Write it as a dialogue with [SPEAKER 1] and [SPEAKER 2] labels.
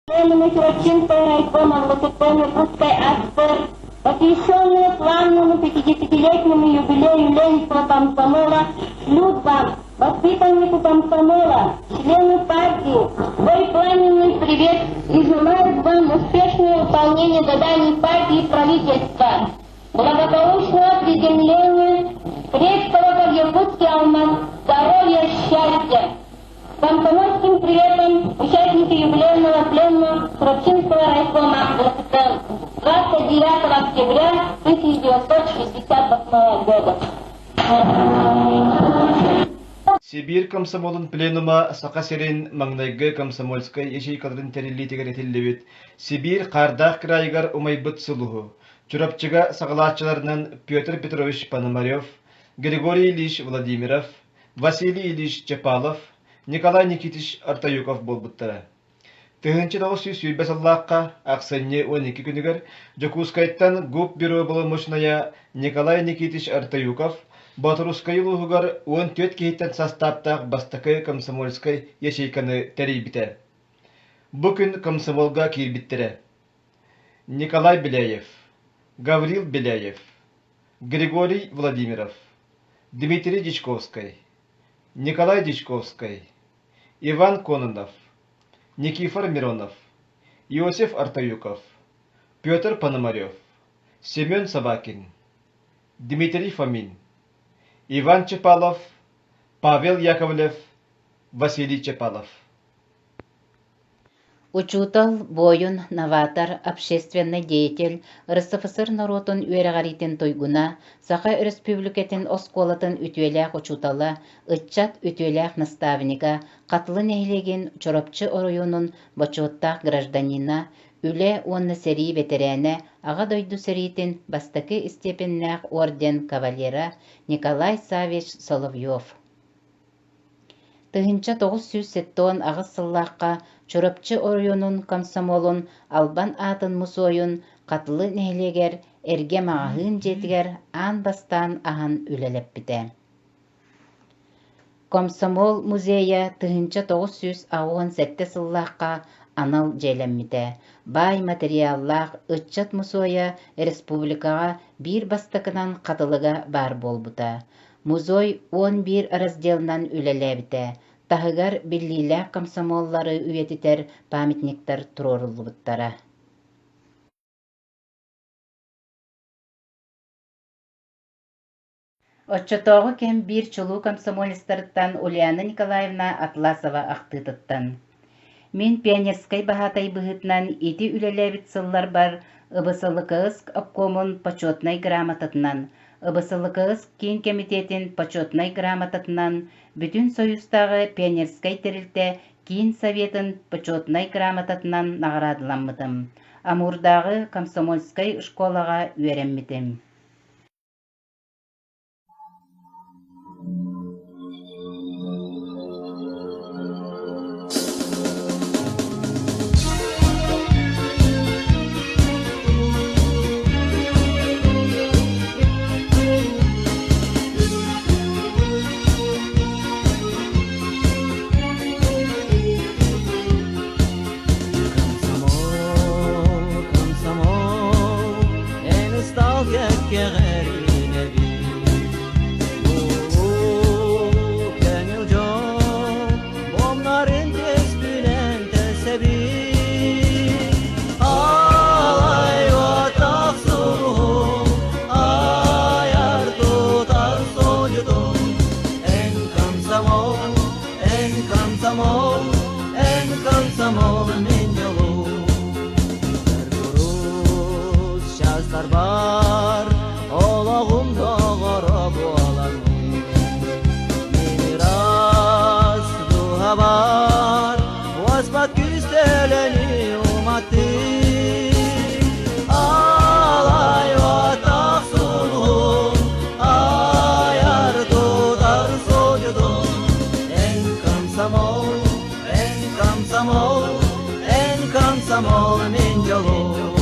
[SPEAKER 1] Пленуме Чурапчинского райкома ВЛКСМ Иркутской АССР, посвященную славному 50-летнему юбилею Ленинского комсомола, шлют вам, воспитаннику комсомола, члену партии, свой пламенный привет и желают вам успешного выполнения заданий партии и правительства, благополучного приземления, крепкого, как якутский алмаз, здоровья, счастья. С комсомольским приветом участники юбилейного пленума Чурапчинского райкома ВЛКСМ 29 октября 1968 года.
[SPEAKER 2] Сибиир комсомолун пленума Саха сирин маҥнайгы комсомольскай ячейкаларын тэриллиитигэр этиллибит Сибиир хаардаах кыраайыгар умайбыт сулуһу Чурапчыга саҕалааччыларынан Петр Петрович Пономарев, Григорий Ильич Владимиров, Василий Ильич Чапалов, Николай Никитич Артаюков буолбуттара. 1920 сыллаахха ахсынньы 12 күнүгэр Дьокуускайтан ГУП-бюро боломуочунайа Николай Никитич Артаюков Боотурускай улууһугар 14 киһиттэн састааптаах бастакы комсомольскай ячейканы тэрийбитэ. Бу күн комсомолга киирбиттэрэ. Николай Беляев, Гаврил Беляев, Григорий Владимиров, Дмитрий Дьячковскай, Николай Дьячковскай, Иван Кононов, Никифор Миронов, Иосиф Артаюков, Петр Пономарев, Семен Собакин, Дмитрий Фомин, Иван Чепалов, Павел Яковлев, Василий Чепалов.
[SPEAKER 3] Учуутал, буойун, новатор, общественнай деятель, РСФСР норуотун үөрэҕириитин туйгуна, Саха Өрөспүүбүлүкэтин оскуолатын үтүөлээх учуутала, ыччат үтүөлээх наставнига, Хатылы нэһилиэгин Чурапчы оройуонун бочуоттаах гражданина, үлэ уонна сэрии бэтэрээнэ, Аҕа дойду сэриитин бастакы истиэпэннээх орден кавалера Николай Саввич Соловьев. 1978 сыллаахха Чурапчы оройуонун комсомолун Албан аатын мусуойун Хатылы нэһилиэгэр эргэ маҕаһыын дьиэтигэр аан бастаан аһан үлэлэппитэ. Комсомол музейа 1987 сыллаахха анал дьиэлэммитэ. Баай материаллаах ыччат мусуойа республикаҕа биир бастакынан Хатылыга баар буолбута. Музей 11 разделынан үлэлээбитэ, таһыгар биллиилээх комсомоллары үйэтитэр памятниктар туруоруллубуттара. Оччотооҕу кэм биир чулуу комсомолецтарыттан Ульяна Николаевна Атласова ахтыытыттан: «Мин пионерскай баһаатай быһыытынан ити үлэлээбит сылларбар ЫБСЛКС обкомун Почетнай грамотатынан, ЫБСЛКС Киин кэмитиэтин Почетнай грамотатынан, Бүтүн Союзтааҕы пионерскай тэрилтэ Киин Советын Почетнай грамотатынан наҕараадаламмытым. Амурдааҕы комсомольскай школаҕа үөрэммитим.
[SPEAKER 4] Комсомол, комсомол, эн ыстал кэккэҕэринэбин. Улуу көҥүл дьон бомнарын түспүнэн тэсэбин. Алай отах суруһум, айар тутар солдьутум. Эн комсомол, эн комсомол, эн комсомол мин дьолум. Курус чаастар бар, олоҕум доҕоро буоламмын. Мин ыраас дууһабар уоспат күүстэлэни уматтым. Алай отах сулуһум, айар тутар солдьутум. Эн комсомол, эн комсомол, эн комсомол мин дьолум.